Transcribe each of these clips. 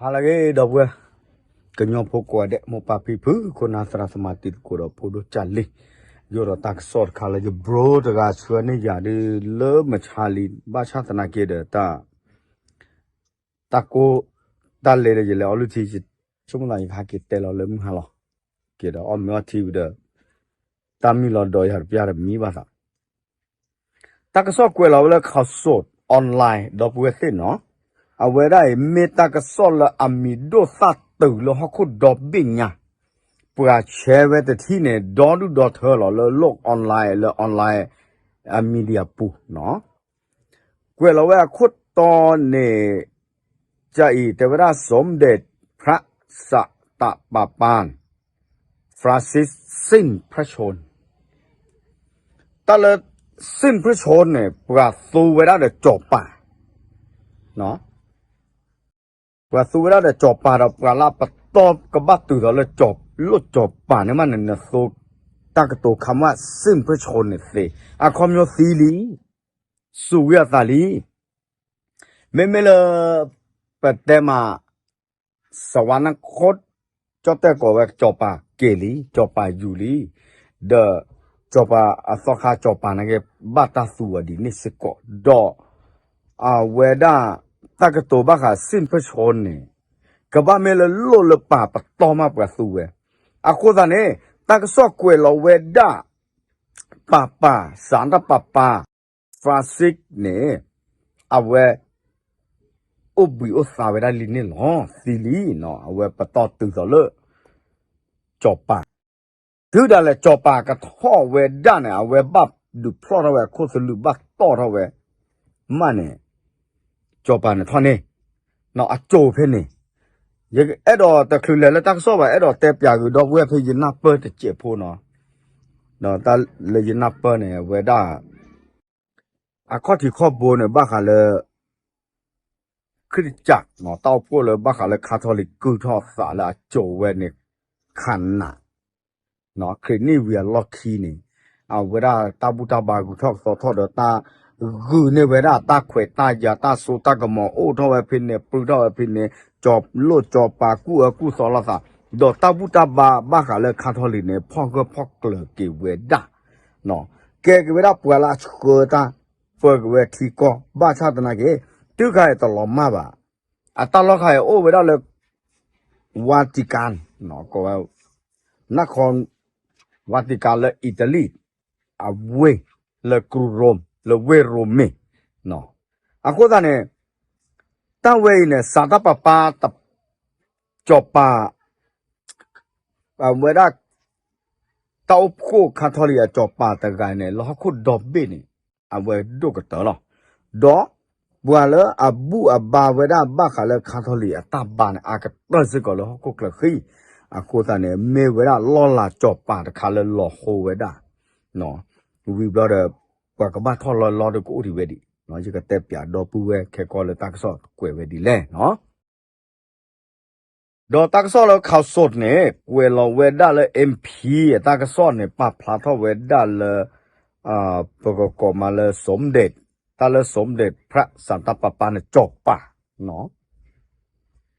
ဟါလၢအဂ့ၤ ဒီပုၢ်ဝဲၢ် ကညီဖိကိးဂၤဒဲး မိၢ်ပၢ်ဖံဖု ခိၣ်နၢ်သရၣ်သမါတံၤသကိးဒီးဖိဒိၣ်ကၢ်လံ, ယအိၣ်ဒီးတၢ်ကစီၣ်တခါလၢယ bro တဂၤဆှၢန့ၢ်ယၤဒ် လၢမုၢ်ဆါလံ ဘၣ်ဆၣ်သနာ်က့ဒီး တၢ်ကိၢ်တၢ်လဲဒီး ယလဲၤအီလုၢ်ထံ ဆိကမိၣ်သး ယကဟဲက့ၤတဲလီၤလၢမုၢ်ဟါလီၤ. က့ၤဒီးအီၣ်မ့ၤအီထံဝံၤဒီး တၢ်မံလီၤဒီးယၤတပျၢ်တမံဘၣ်သး တၢ်ကစီၣ်ကွဲးလီၤဝဲလၢ ข่าวสดออนไลน์ ဒီပုၢ်ဝဲၢ်သ့ၣ်နီၤ, အဝဲဒၣ်အံၤမ့ၢ်တၢ်ကစီၣ်လၢအမံၤဒိၣ်သၣ်တုၤလၢဟီၣ်ခိၣ်ဒီဘ့ၣ်ညါ, ပှၤ share ဝဲတထံၣ်န့ၣ် ဒီဒူၣ်ဒီထၢလီၤလၢ โลกออนไลน์ လၢ online အ media ပူၤနီၤ, ကွဲးလီၤဝဲအခိၣ်တီန့ၣ် ကအံၤ တဲဝဲဒၣ် สมเด็จพระสันตะปาปา ฟรานซิสสิ้นพระชนม์ တၢ်လၢ สิ้นพระชนม์ န့ၣ် ပှၤသူဝဲဒၣ်ဒီးစီၤပၤ, ပှၤသူဝဲဒၣ်ဒီးစီၤပၤဒီး ပှၤလၢပတီၢ်ကဘၣ်တုၤသိးလၢ လိၣ်စီၤပၤန့ၣ်မးန့ၣ် နသူ တၢ်ကတိၤခါမး สิ้นพระชนม์ န့ၣ်သ့, အခီပညီသံလံ, စူးဝံၤအသးလံ. မ့မ့ၢ်လၢ ပတဲမး สวรรคต ကၠီၣ်တဲၣ်ကိးဝဲ စီၤပၤက့ၤလံ, စီၤပၤယူၤလံ, ဒီး စီၤပၤအသီခါ စီၤပၤန့ၣ်က့ၤ ဘၣ်တၢ်သူအီၤဒ်န့ၣ်စ့ၢ်ကီး, ဒီး အဝဲဒၣ် တၢ်ကတိၤဘၣ်ဃး สิ้นพระชนม์ န့ၣ် ကဘၣ်မ့ၢ်လၢလိၣ်လၢပၤပတီၢ်မးပှၤသူဝဲ, အဃိသတးန့ၣ် တၢ်ကစီၣ်ကွဲးလီၤဝဲဒၣ် ပၤပၤ စၣ်တၢ်ပၤပၤ Francis န့ၣ် အဝဲ အိၣ်ဘှံးအိၣ်သါဝဲဒၣ်လံန့ၣ်လီၤ. သံလံနီၤ, အဝဲပတီၢ်တုၤသိးလၢ စီၤပၤ, တုၤဒၣ်လဲာ်စီၤပၤကထီၣ်ဝဲဒၣ်န့ၣ် အဝဲဘၣ်ဒုးဖျီၣ်ထီၣ်ဝဲအခိၣ်သလုး ဘၣ်တီၢ်ထီၣ်ဝဲ မးန့ၣ် စီၤပၤန့ၣ်ထီၣ်န့ၣ်, အကၠိၤဖဲန့ၣ်, ယအဲၣ်ဒိးတချုးလဲၤလၢတၢ်ကစီၣ်ဘၣ် အဲၣ်ဒိးတဲပၠးဂ့ၤဒီပုၢ်ဝဲၢ်ဖဲယနၢ်ပၢၢ်တစဲးဖိနီၤ, ဒီးတၢ်လၢယနၢ်ပၢၢ်န့ၣ် အဝဲဒၣ် အခီၣ်ထံးခီၣ်ဘိန့ၣ် ဘၣ်ဃးလၢ ခရစ်ယာန် တၢ်အိၣ်ဖှိၣ်လၢဘၣ်ဃးလၢ Catholic ကုၢ်ထီၣ်သးလၢအကၠိၤဝဲန့ၣ် ခးနး ခရံာ်နံၣ်ဝံၤအလီၢ်ခံန့ၣ် အဝဲဒၣ်တၢ်ဘူၣ်တၢ်ဘါဂုၤထီၣ်ကသီထီၣ်ဒီးတၢ် ဂုာ်န့ၢ်ဝဲဒၣ်တၢ်ခွဲးတၢ်ယာ် တၢ်စိတၢ်ကမီၤအိၣ်ထီၣ်ဝဲဖဲန့ၣ် ပျုၢ်ထီၣ်ဝဲဖဲန့ၣ် စီၤလိၣ်စီၤပၤကူၣ်အၢကူၣ်သီလိာ်သး ဒီးတၢ်ဘူၣ်တၢ်ဘါဘၣ်ဃးလၢ Catholic န့ၣ် ဖီၣ်ဂၢၢ်ဖီၣ်ကျၢၤက့ၤဝဲဒၣ် ကဲက့ၤဝဲဒၣ်ပှၤလၢအဆှၢတၢ် ပၢက့ၤဝဲထံကီၢ် ဘၣ်ဆၣ်သနာ်က့ တုၤခါအံၤတလီၤမၢ်ဘၣ်. အတၢ်လီၢ်ခါအံၤအိၣ်ဝဲဒၣ်လၢ Vatican ကိးဝဲ နၢ်ခီ Vatican လၢ Italy အဝ့ၢ် လၢကရူၢ်ရိၣ် လၢဝ့ၢ်ရိမ့ၤ အဃိသတးန့ၣ် တၢ်ဝဲအံၤန့ၣ် စးတၢ်ပၤပၤ စီၤပၤ အဝဲဒၣ် တၢ်အိၣ်ဖှိၣ် Catholic အစီၤပၤတဂၤန့ၣ် လၢဟီၣ်ခိၣ်ဒီဘ့ၣ်န့ၣ် အဝဲဒိၣ်ကတၢၢ်လီၤ. ဒီးပှၤလၢအဘူၣ်အဘါဝဲဒၣ်ဘၣ်ဃးလၢ Catholic အတၢ်ဘါန့ၣ် အါကတၢၢ်စ့ၢ်ကီးလၢဟီၣ်ခိၣ်ချၢဃံ, အဃိသတးန့ၣ် မ့ၢ်ဝဲဒၣ်လီၢ်လၤစီၤပၤတခါလၢလီၤဟိဝဲဒၣ် ဝံၤဘျီဒီး ပှၤကဘၣ်ထီၣ်လီၤလီၤတကအိၣ်ဒံးဝဲဒံး, ယကတဲပၠးဒီပုၢ်ဝဲၢ်ခဲကီၢ်လၢတၢ်ကစီၣ်ကွဲးဝဲဒ်လဲၣ်နီၤ. ဒီးတၢ်ကစီၣ်လၢ ข่าวสด န့ၣ် ကွဲးလီၤဝဲဒၣ်လၢ MP အတၢ်ကစီၣ်န့ၣ် ပာ်ဖျါထီၣ်ဝဲဒၣ်လၢ ပကကိးမးလၢ สมเด็จ တၢ်လၢ สมเด็จพระสันตะปาปา န့ၣ် စီၤပၤ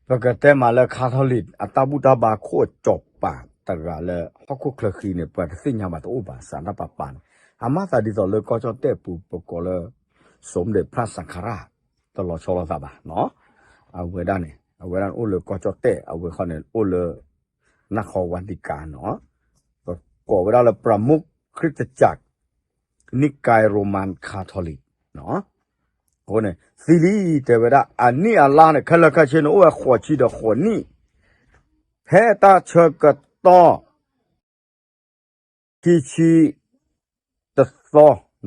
ပကတဲမးလၢ Catholic အတၢ်ဘူၣ်တၢ်ဘါခိၣ်အစီၤပၤတဂၤလၢ ဟီၣ်ခိၣ်ချၢဃံန့ၣ် ပှၤတသ့ၣ်ညါဘၣ်တအိၣ်ဘၣ် စးတၢ်ပၤပၤန့ၣ်, အမၤသးဒ်သိးလၢကီၢ်ကၠီၣ်တဲၣ်ပူၤ ပကိးလၢ สมเด็จพระสังฆราช တလီၤဆီလိာ်သးဘၣ်နီၤ, အဝဲဒၣ်န့ၣ် အဝဲဒၣ်န့ၣ်အိၣ်လၢကီၢ်ကၠီၣ်တဲၣ် အဝဲခီန့ၣ်အိၣ်လၢ နၢ်ခီ Vatican နီၤ, ပကိးဝဲဒၣ်လၢ ประมุขคริสตจักรนิกายโรมันคาทอลิก အဃိန့ၣ် သံလံတဲဝဲဒၣ် အနံၣ်အလါန့ၣ် ခဲလၢာ်ခဲဆ့န့ၣ် အိၣ်ဝဲဃိးဆံဒီးဃိးနံၣ်, ဖဲတၢ်ဆၢကတီၢ် ခံဆံတသီ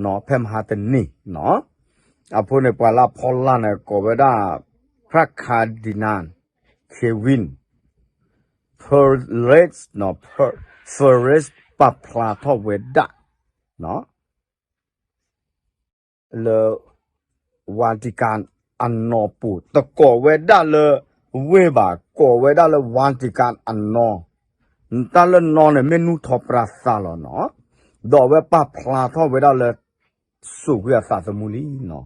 နီၤ ဖဲမဟါတနံၤနီၤ, အဃိန့ၣ် ပှၤလၢအဖီလာ်န့ၣ် ကိးဝဲဒၣ် พระคาร์ดินัล เควิน เฟเรส เฟเรส ပာ်ဖျါထီၣ်ဝဲဒၣ် လၢ Vatican အနီၢ်ပူၤ တကိးဝဲဒၣ်လၢဝ့ၢ်ဘၣ် ကိးဝဲဒၣ်လၢ Vatican အနီၢ်, တၢ်လၢနီၢ်န့ၣ် မ့ၢ်နူၢ်ထီၣ်ပြၢသးလီၤနီၤ, ဒီးအဝဲပာ်ဖျါထီၣ်ဝဲဒၣ်လၢ စူးကွံာ်အသးသမူလံနီၤ,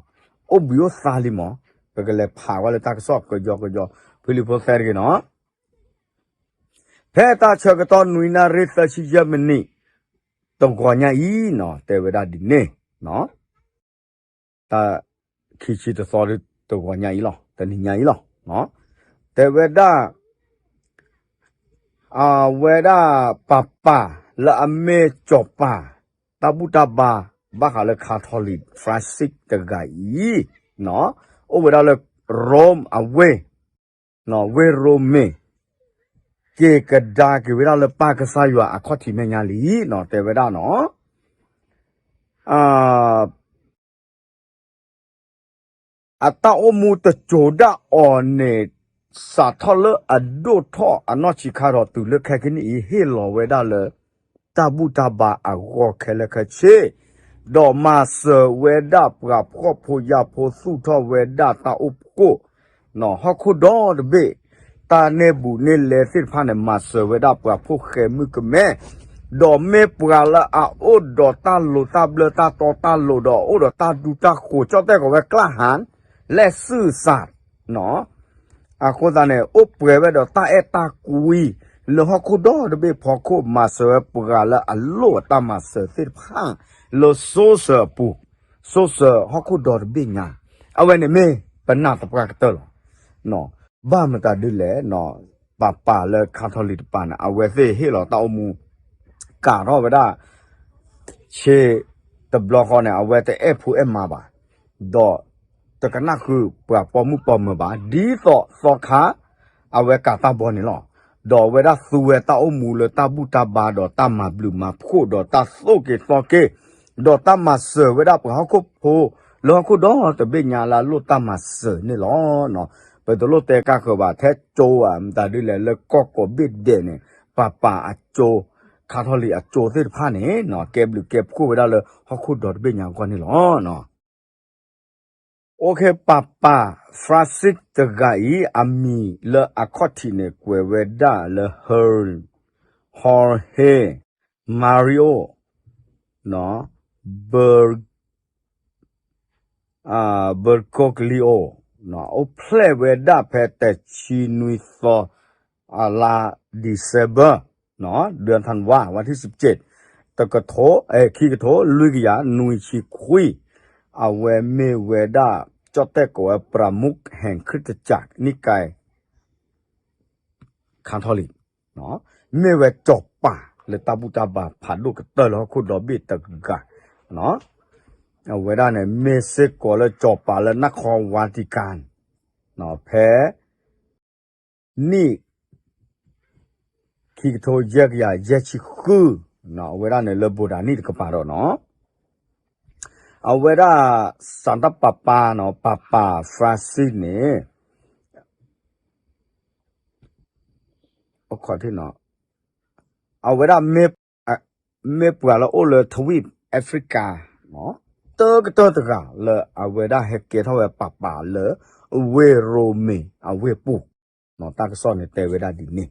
အိၣ်ဘှံးအိၣ်သါလံမး, ပကလဲၤဖးဝဲလၢတၢ်ကစီၣ်ကယီကယီ လံာ်ဖိသဲတဂ့ၤနီၤ, ဖဲတၢ်ဆၢကတီၢ်နွံနၣ်ရံၣ်သၢဆံယဲၢ်မံးနံး တဂီၤညါအံၤနီၤ, တဲဝဲဒၣ်ဒ်န့ၣ်နီၤ, တၢ်ခံဆံတသီ တဂီၤညါအံၤလီၤ, တနံၤညါအံၤလီၤ, တဲဝဲဒၣ် အဝဲဒၣ်ပၢ်ပၢ်လၢအမ့ၢ်စီၤပၤ တၢ်ဘူၣ်တၢ်ဘါ ဘၣ်ဃးလၢ Catholic Francis တဂၤအံၤ, အိၣ်ဝဲဒၣ်လၢ Rome အဝ့ၢ်, ဝ့ၢ်ရိမ့ၤ, က့ၤကဒါက့ၤဝဲဒၣ်လၢပၢ်ကစၢ်ယွၤအခီၣ်ထံးမဲာ်ညါလံနီၤ, တဲဝဲဒၣ်နီၤ အတၢ်အိၣ်မူတစိၤဒၣ်အီၤန့ၣ် စးထီၣ်လၢအဒိၣ်ထီၣ်အနီၢ်ဆံးခါဒီးတုၤလၢခဲကနံၣ်အံၤ ဟ့ၣ်လီၤဝဲဒၣ်လၢ တၢ်ဘူၣ်တၢ်ဘါအဂီၢ်ခဲလၢာ်ခဲဆ့, ဒီးမၤစၢၤဝဲဒၣ်ပှၤဖှီၣ်ဖိယာ်ဖိ သူၣ်ထီၣ်ဝဲဒၣ်တၢ်အိၣ်ဖှိၣ် ဟီၣ်ခိၣ်ဒီတဘ့ၣ်, တၢ်န့ၢ်ဘူးန့ၢ်လဲသ့ၣ်တဖၣ်န့ၣ် မၤစၢၤဝဲဒၣ်ပှၤဖိၣ်ဃဲမုၣ်ကမဲ, ဒီးမ့ၢ်ပှၤလၢအအိၣ်ဒီးတၢ်လိၤတၢ်ဘျၢတၢ်တီတၢ်လိၤဒီး အိၣ်ဒီးတၢ်ဒူတၢ်ဃိၤ ကၠီၣ်တဲၣ်ကိးဝဲ ကၠၢ်ဟၣ် လၢစုစး အဃိသတးန့ၣ် အိၣ်ပှဲၤဝဲဒီးတၢ်အဲၣ်တၢ်ကွံ လၢဟီၣ်ခိၣ်ဒီတဘ့ၣ်ဖီခိၣ် မၤစၢၤဝဲပှၤလၢအလိၣ်အတၢ်မၤစၢၤသ့ၣ်တဖၣ် လၢစိစၢၤအပူၤ, စိစၢၤဟီၣ်ခိၣ်ဒီတဘ့ၣ်ညါ, အဝဲန့ၣ်မ့ၢ်ပနၢ်သပှၢ်ကတၢၢ်လီၤ. ဘၣ်မတၤဒ်လဲၣ်, ပၢ်ပၢ်လၢ Catholic တပၤန့ၣ် အဝဲသ့ၣ်ဟ့ၣ်လီၤတၢ်အိၣ်မူ ကးထီၣ်ဝဲဒၣ် ဆ့တဘျီဃီန့ၣ် အဝဲတအဲၣ်ဖိအဲၣ်မါဘၣ်, ဒီးတကနၣ်ဃုာ်ပှၤပိာ်မုၣ်ပိာ်မၢၤဘၣ်, ဒ်သိးသီခါ အဝဲကးတၢ်ဘီန့ၣ်လီၤ. ဒီးအဝဲဒၣ်သူဝဲတၢ်အိၣ်မူလၢတၢ်ဘူၣ်တၢ်ဘါဒီးတၢ်မၤဘျုးမၤဖှိၣ်ဒီးတၢ်သိၣ်က့ၤသီက့ၤ, ဒီးတၢ်မၤစၢၤဝဲဒၣ်ပှၤဟီၣ်ခိၣ်ဖိ လၢဟီၣ်ခိၣ်ဒီတဘ့ၣ်ညါလၢအလိၣ်တၢ်မၤစၢၤန့ၣ်လီၤ. ပတလိၣ်တဲကါဃၢၤဘၣ် ထဲကၠိဧါ မတၤဒ်လဲၣ် လၢကီၢ်ကိးဘ့ၣ်ဒဲးန့ၣ် ပၢ်ပၢ်အကၠိ Catholic အကၠိသ့ၣ်တဖၣ်န့ၣ် ကဲဘျုးကဲဖှိၣ်ဝဲဒၣ်လၢဟီၣ်ခိၣ်ဒီတဘ့ၣ်ညါအဂီၢ်န့ၣ်လီၤ. OK, ပၢ်ပၢ် Francis တဂၤအံၤ အမံၤလၢအခီၣ်ထံးန့ၣ် ကွဲးဝဲဒၣ်လၢ Her, Jorge Mario Ber, Bergoglio, အိၣ်ဖျဲၣ်ဝဲဒၣ်ဖဲ တဆံနွံသီ အလါ December, ဒၢထၣ်ဝါ ဝါထံၣ်စပက့း တကထိ ခံကထိလွံၢ်ကယၤနွံဆံခွံ, အဝဲမ့ၢ်ဝဲဒၣ် ကၠီၣ်တဲၣ်ကိးဝဲ ပရၤမုၣ်ဟဲၣ်ခရံာ်တကး နံၣ်ကဲ ခါထီၣ်လံ, မ့ၢ်ဝဲစီၤပၤလၢတၢ်ဘူၣ်တၢ်ဘါဖးဒိၣ်ကတၢၢ်လၢဟီၣ်ခိၣ်ဒီဘ့ၣ်တဂၤ, အဝဲဒၣ်န့ၣ် မ့ၢ်စ့ၢ်ကီးလၢစီၤပၤလၢနၢ်ခီ Vatican ဖဲ နံၣ် ခံကထိယဲၢ်ကယၤယဲၢ်ဆံဃု, အဝဲဒၣ်န့ၣ်လၢဘိးဒၤနံၣ်တကပၤဒီးနီၤ, အဝဲဒၣ် စၤတၢ်ပၤပၤနီၤ ပၤပၤ Francis န့ၣ် အဝဲဒၣ် မ့ၢ်ပှၤလၢအိၣ်လၢ ထဝံၣ် Africa တကတၢၢ်တဂၤလၢအဝဲဒၣ်ဟဲကဲထီၣ်ဝဲပၤပၤလၢ ဝ့ၢ်ရိမ့ၤအဝ့ၢ်ပူၤ, တၢ်ကစီၣ်န့ၣ်တဲဝဲဒၣ်ဒ်န့ၣ်,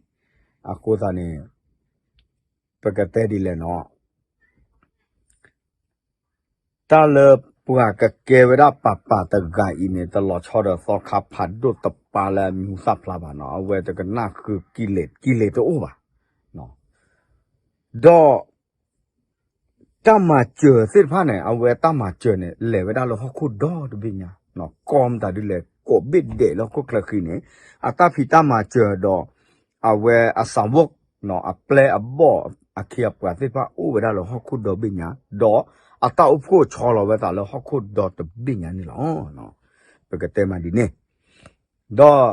အဃိသတးန့ၣ် ပကတဲဒ်လဲၣ်နီၤ တၢ်လၢပှၤကကဲဝဲဒၣ်ပၤပၤတဂၤအံၤန့ၣ် တလီၤဆီဒီးသီခါဖးဒိၣ်တပၤလၢအမံၤဟူသၣ်ဖျါဘၣ်နီၤ, အဝဲတကနၣ်ဃုာ်ကံၣ်လဲၣ် ကံၣ်လဲၣ်တအိၣ်ဘၣ်, ဒီး တၢ်မၤစၢၤသ့ၣ်တဖၣ်န့ၣ် အဝဲတၢ်မၤစၢၤန့ၣ် လဲၤဝဲဒၣ်လၢဟီၣ်ခိၣ်ဒီတဘ့ၣ်ညါ, ကီမတၤဒ်လဲၣ် ကိးဘ့ၣ်ဒဲးလၢဟီၣ်ခိၣ်ချၢဃံန့ၣ် အတၢ်ဖံးတၢ်မၤစၢၤဒီး အဝဲအစးဝိး အပျဲၢ်အဘီၣ်အခ့အပှၤသ့ၣ်တဖၣ်အိၣ်ဝဲဒၣ်လၢဟီၣ်ခိၣ်ဒီဘ့ၣ်ညါ, ဒီးအတၢ်အိၣ်ဖှိၣ်ဆီလီၤဝဲသးလၢဟီၣ်ခိၣ်ဒီတဘ့ၣ်ညါန့ၣ်လီၤ. ပကတဲမးဒ်န့ၣ်, ဒီး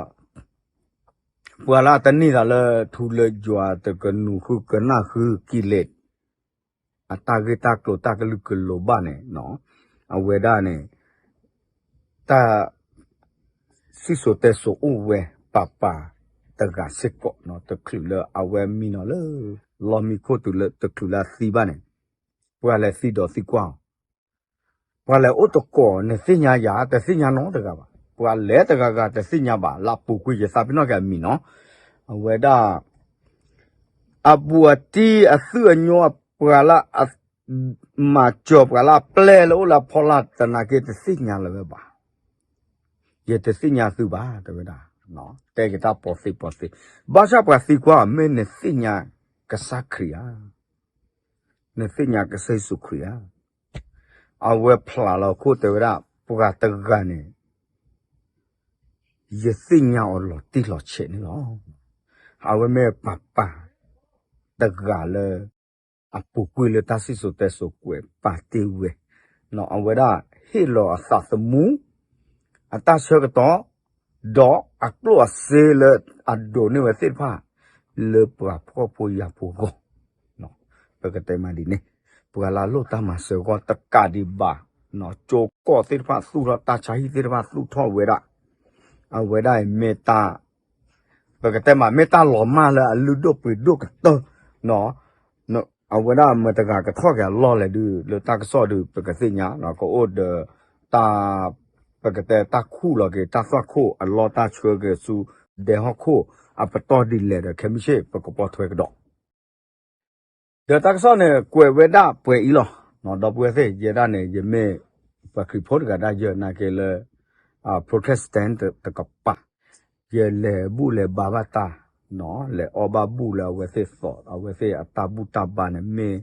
ပှၤလၢအတန့ၢ်သးလၢထူလၢယွၤတကနူၤဃုကနၣ်ဃုကံၣ်လဲၣ် အတၢ်ဂ့ၢ်တၢ်ကျိၤတၢ်ကလုာ်ကလိၤဘၣ်န့ၣ်, အဝဲဒၣ်န့ၣ် တၢ် စံၣ်စိၤတဲစိၤအိၣ်ဝဲပၤပၤတဂၤစ့ၢ်ကီး တချုးလၢအဝဲမံနီၤလၢ လီၢ်မံခိၣ်တုၤလၢတချုးလၢအသံဘၣ်န့ၣ်, ပှၤလဲၤသံဒီးသံကွၢ်အီၤ, ပှၤလဲၤအိၣ်တကိး နသ့ၣ်ညါယၤ တသ့ၣ်ညါနီတဂၤဘၣ်, ပှၤလဲၤတဂၤဂၤတသ့ၣ်ညါဘၣ် လၢအပူၤကွံာ်ယသးပ့ၤနီၣ်က့ၤအမံၤနီၤ, အဝဲဒၣ် အဘူးအတံၢ်အသုးအညိ ပှၤလၢအ မၤစၢၤပှၤလၢအပျဲၢ်လၢအိၣ်လၢအဖီလာ်သနာ်က့ တသ့ၣ်ညါလၢၤဝဲဘၣ်, ယတသ့ၣ်ညါသုဘၣ် တဲဝဲဒၣ် တဲက့ၤတၢ်ပီသံပီသံ, ဘၣ်ဆၣ်ပှၤသံကွၢ် မ့ၢ်နသ့ၣ်ညါကစၢ်ခရံာ်ဧါ, နသ့ၣ်ညါကစၢ်ယ့ၣ်ၡူးခရံာ်ဧါ. အဝဲဖျါလီၤအခိၣ်တဲဝဲဒၣ် ပှၤတဂၤန့ၣ် ယသ့ၣ်ညါအီၤလီၤတံၢ်လီၤဆဲးန့ၣ်လီၤ. အဝဲမ့ၢ်ပၢ်ပၢ်တဂၤလၢ အပူၤကွံာ်လၢတၢ်စံၣ်စိၤတဲစိၤကွဲးပာ်တ့ၢ်ဝဲ, အဝဲဒၣ်ဟ့ၣ်လီၤအသးသမူ အတၢ်ဆၢကတီၢ် ဒီးအကျိၣ်အစ့လၢအဒိးန့ၢ်ဝဲသ့ၣ်တဖၣ် လၢပှၤဖှီၣ်ဖိယာ်ဖိအဂီၢ် ပကတဲမးဒ်န့ၣ်, ပှၤလၢအလိၣ်တၢ်မၤစၢၤအဂီၢ်တကးဒံးဘၣ်, ကၠိကီၢ်သ့ၣ်တဖၣ်သူၣ်ထီၣ် တၢ်ဆါဟံၣ်သ့ၣ်တဖၣ်သူၣ်ထီၣ်ဝဲဒၣ်, အဝဲဒၣ်အံၤမ့ၢ်တၢ် ပကတဲမး မ့ၢ်တၢ်လီၤမၢ်လၢအလုၢ်ဒိၣ်ပှ့ၤဒိၣ်ကတၢၢ်, အဝဲဒၣ်မတၤတဂၤကထီၣ်က့ၤအလီၢ်လဲၣ်ဒုး လၢတၢ်ကစီၣ်ဒုး ပကသ့ၣ်ညါ ကအိၣ်ဒီးတၢ် ပကတဲတၢ်ခူၣ်လီၤက့ၤ တၢ်သွၣ်ခိၣ်အလီၢ်တၢ်ဆှၢက့ၤဆူဒဲဟီၣ်ခိၣ်အပတီၢ်ဒ်လဲၣ်ဒီး ခဲမုၢ်ဆ့ၣ် ပကပိာ်ထွဲကဒီး ဒီးတၢ်ကစီၣ်န့ၣ် ကွဲးဝဲဒၣ်ပှဲၤအံၤလီၤ. ဒီပုၢ်ဝဲၢ်သ့ၣ် ယဲဒၣ်န့ၣ် ယမ့ၢ်ပှၤခရံာ်ဖိတဂၤဒၣ်ယဲနာ်က့လၢ Protestant တကပၤ, ယလဲၤဘူၣ်လဲၤဘါဘၣ်တၢ်, လဲၤအီၣ်ဘၣ်ဘူၣ်လၢအဝဲသ့ၣ်သီး အဝဲသ့ၣ်အတၢ်ဘူၣ်တၢ်ဘါန့ၣ် မ့ၢ်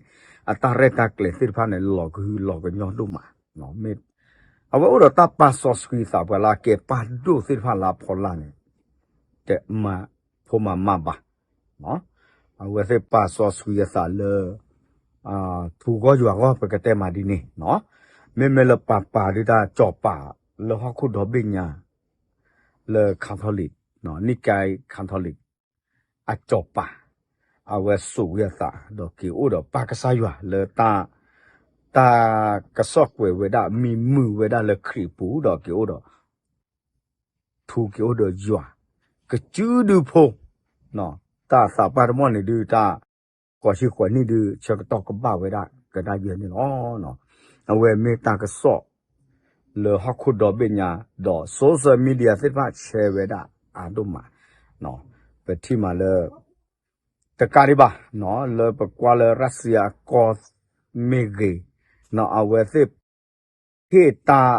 အတၢ်ရဲၣ်တၢ်ကျဲၤသ့ၣ်တဖၣ်န့ၣ် လီၤကဟုလီၤကညီဒိၣ်မး, အဝဲအိၣ်ဒီးတၢ်ပာ်စီဆှံအသးပှၤလၢအကဲပၢ်ဒိၣ်သ့ၣ်တဖၣ်လၢအဖီလာ်န့ၣ် တမၤဖိမၤမၣ်ဘၣ် အဝဲသ့ၣ်ပာ်စီဆှံအသးလၢ ထူဂီၢ်ယွၤဂီၢ် ပကတဲမးဒ်န့ၣ်, မ့မ့ၢ်လၢပၤပၤဒုးတၢ်စီၤပၤလၢဟီၣ်ခိၣ်ဒီဘ့ၣ်ညါ လၢ Catholic, နံၣ်ကဲ Catholic အစီၤပၤ အဝဲစိာ်ဝံအသး ဒီးက့ၤအိၣ်ဒီးပၢ်ကစၢ်ယွၤလၢ တၢ်ကစီၣ်ကွဲးဝဲဒၣ် မံမုာ်ဝဲဒၣ်လၢခရံာ်အပူၤ ဒီးက့ၤအိၣ်ဒီး ထူက့ၤအိၣ်ဒီးယွၤ ကစုဒုဖိ, တၢ်သးပှၢ်တမီၢ်န့ၣ်ဒုး တၢ်ဃိးဆံဃိးနံၣ်ဒုး ဆၢကတီၢ်ကဘၣ်ဝဲဒၣ်ကဒါယဲန့ၣ်လီၤ. အဝဲမ့ၢ်တၢ်ကစီၣ်လၢဟီၣ်ခိၣ်ဒီဘ့ၣ်ညါ ဒီး social media သ့ၣ်တဖၣ်ဆဲဝဲဒၣ်အါဒိၣ်မး, ပထံၣ်မးလၢ တကးဒံးဘၣ် လၢပကွၢ်လၢ Russia အကီၢ်မ့ၢ်ဂ့ၤ, အဝဲသ့ၣ် ဟ့ၣ်တၢ်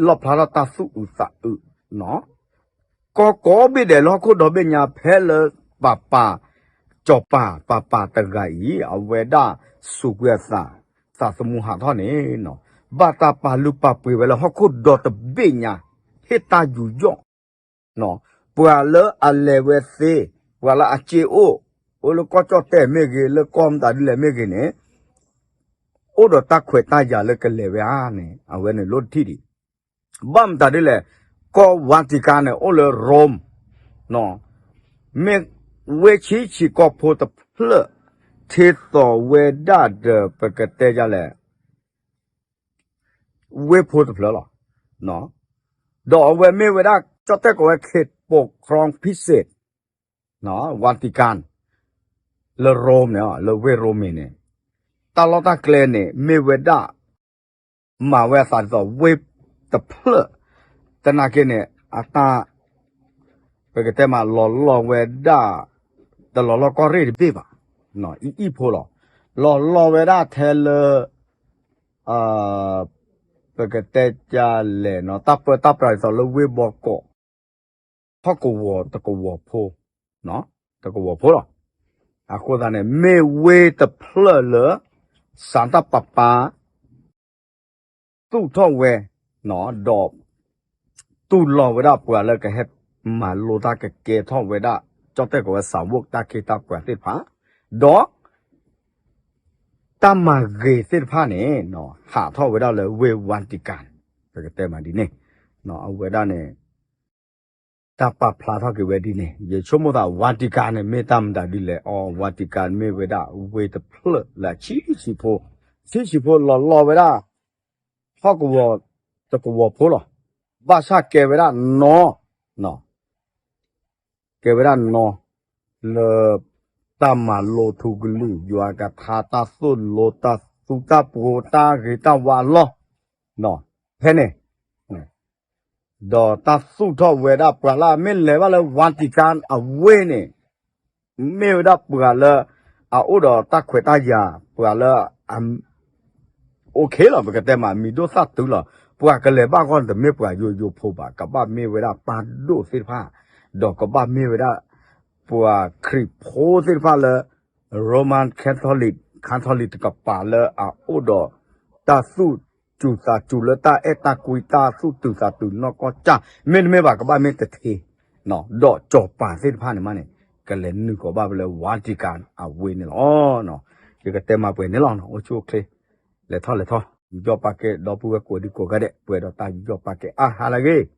လီၣ်ဖျါထီၣ်တၢ်သူၣ်အုးသးအုး, ကီၢ်ကိးဘ့ၣ်ဒဲးလၢဟီၣ်ခိၣ်ဒီဘ့ၣ်ညါ ဖဲလၢပၤပၤ စီၤပၤ ပၤပၤတဂၤအံၤ အဝဲဒၣ်စူးကွံာ်အသး သးသမူဟးထီၣ်န့ၣ်, ဘၣ်တၢ်ပာ်လုၢ်ပာ်ပှ့ၤဝဲလၢဟီၣ်ခိၣ်ဒီတဘ့ၣ်ညါ ဟ့ၣ်တၢ်ယူးယီၣ် ပှၤလၢအလဲၤဝဲသ့, ပှၤလၢအစ့အိၣ်, အိၣ်လၢကီၢ်ကၠီၣ်တဲၣ်မ့ၢ်ဂ့ၤ, လၢကီၢ်မတၤဒ်လဲၣ်မ့ၢ်ဂ့ၤန့ၣ်, အိၣ်ဒီးတၢ်ခွဲးတၢ်ယာ်လၢကလဲၤဝဲဧါန့ၣ် အဝဲန့ၣ်လိၣ်တထံၣ်ဒံး, ဘၣ်မတၤဒ်လဲၣ်, ကီၢ် Vatican န့ၣ် အိၣ်လၢ Rome, မ့ၢ်ဝ့ၢ်ဆံးဆံးကီၢ်ဖိတဖျၢၣ် ထ့သိးဝဲဒၣ်ဒီး ပကတဲဒ်လဲၣ် ဝ့ၢ်ဖိတဖျၢၣ်လီၤ. ဒီးအဝဲမ့ၢ်ဝဲဒၣ် ကၠီၣ်တဲၣ်ကိးဝဲ ခေတ်ပกครองพิเศษ Vatican လၢ Rome န့ၣ် လၢဝ့ၢ်ရိမ့ၤန့ၣ်, တၢ်လီၢ်တၢ်ကျဲန့ၣ် မ့ၢ်ဝဲဒၣ် မၤဝဲအသးဒ်သိးဝ့ၢ်တဖျၢၣ်, သနာ်က့န့ၣ် အတၢ် ပကတဲမး လီၤလီၢ်ဝဲဒᣣ တလီၤလီၢ်ကီၢ်ရ့ၣ်တဘ့ၣ်ဘၣ်, အံၤအံၤဖိလီၤ. လီၤလီၢ်ဝဲဒၣ်ထဲလၢ ပကတဲဒ်လဲၣ်နီၤ တၢ်ပၢတၢ်ပြးဒ်သိးလၢဝ့ၢ်ဘီကီး ဟီၣ်ကဝီၤတကဝီၤဖိ, တကဝီၤဖိလီၤ. အဃိသတးန့ၣ် မ့ၢ်ဝ့ၢ်တဖျၢၣ်လၢ စးတၢ်ပာ်ပာ် သူၣ်ထီၣ်ဝဲ, ဒီး တူၢ်လိာ်ဝဲဒၣ်ပှၤလၢကဟဲမၤလိတၢ်ကကဲထီၣ်ဝဲဒၣ် ကၠီၣ်တဲၣ်ကိးဝဲ စးဝိၣ်တၢ်ခ့တၢ်ပှၤသ့ၣ်တဖၣ်, ဒီး တၢ်မၤဂ့ၤသ့ၣ်တဖၣ်န့ၣ် ဟးထီၣ်ဝဲဒၣ်လၢဝ့ၢ် Vatican ပကတဲမးဒ်န့ၣ်, အဝဲဒၣ်န့ၣ် တၢ်ပာ်ဖျါထီၣ်က့ၤဝဲဒ်န့ၣ် ယဆိကမိၣ်သး Vatican န့ၣ် မ့ၢ်တၢ်မတၤဒ်လဲၣ်အီၤ Vatican မ့ၢ်ဝဲဒၣ်ဝ့ၢ်တဖျၢၣ်လၢအဆံးဆံးဖိ, ဆံးဆံးဖိလီၤလီၢ်ဝဲဒၣ် ဟီၣ်ကဝီၤတကဝီၤဖိလီၤ. ဘၣ်ဆၣ်ကဲဝဲဒၣ်နီၤ ကဲဝဲဒၣ်နီၤ လၢ တၢ်မၤလိထူကလုာ် ယွၤကထါ တၢ်သိၣ်လိ တၢ်သူတၢ်ပှိၤတၢ်ဂ့ၤတၢ်ဝါအလီၢ်, ဖဲန့ၣ် ဒီးတၢ်သူၣ်ထီၣ်ဝဲဒၣ်ပှၤလၢအမ့ၢ်လဲၤဘၣ်လၢ Vatican အဝ့ၢ်န့ၣ် မ့ၢ်ဝဲဒၣ်ပှၤလၢ အအိၣ်ဒီးတၢ်ခွဲးတၢ်ယာ် ပှၤလၢ OK လီၤ ပကတဲမး မံၤဒိၣ်သၣ်တုၤလီၤ. ပှၤကလဲၤဘၣ်ဂီၢ်န့ၣ် တမ့ၢ်ပှၤယိယိဖိဘၣ်, ကဘၣ်မ့ၢ်ဝဲဒၣ်ပၢ်ဒိၣ်သ့ၣ်တဖၣ်, ဒီးကဘၣ်မ့ၢ်ဝဲဒၣ် ပှၤခရံာ်ဖိသ့ၣ်တဖၣ်လၢ Roman Catholic, Catholic တကပၤလၢအအိၣ်ဒီး တၢ်သူၣ်စူၤသးစူၤလၢတၢ်အဲၣ်တၢ်ကွံ တၢ်သူၣ်တုၤသးတုၤနီၢ်ကီၢ်စၢ် မ့တမ့ၢ်ဘၣ် ကဘၣ်မ့ၢ်တထ့ ဒီးစီၤပၤသ့ၣ်တဖၣ်န့ၣ်မးန့ၣ် ကလဲၤနုာ်ကီးဘၣ်ဖဲလၢ Vatican အဝ့ၢ်န့ၣ်လီၤ. ယကတဲမၤပှဲၤန့ၣ်လီၤ. အိၣ်ဆူၣ်အိၣ်ချ့ လဲၤထီၣ်လဲၤထီ, ယူးယီၣ်ပာ်ကဲ ဒီပုၢ်ဝဲၢ်ကိးဒံကိးဂၤဒဲး ပှဲၤဒီးတၢ်ယူးယီၣ်ပာ်ကဲအါဟါလၢအဂ့ၤ.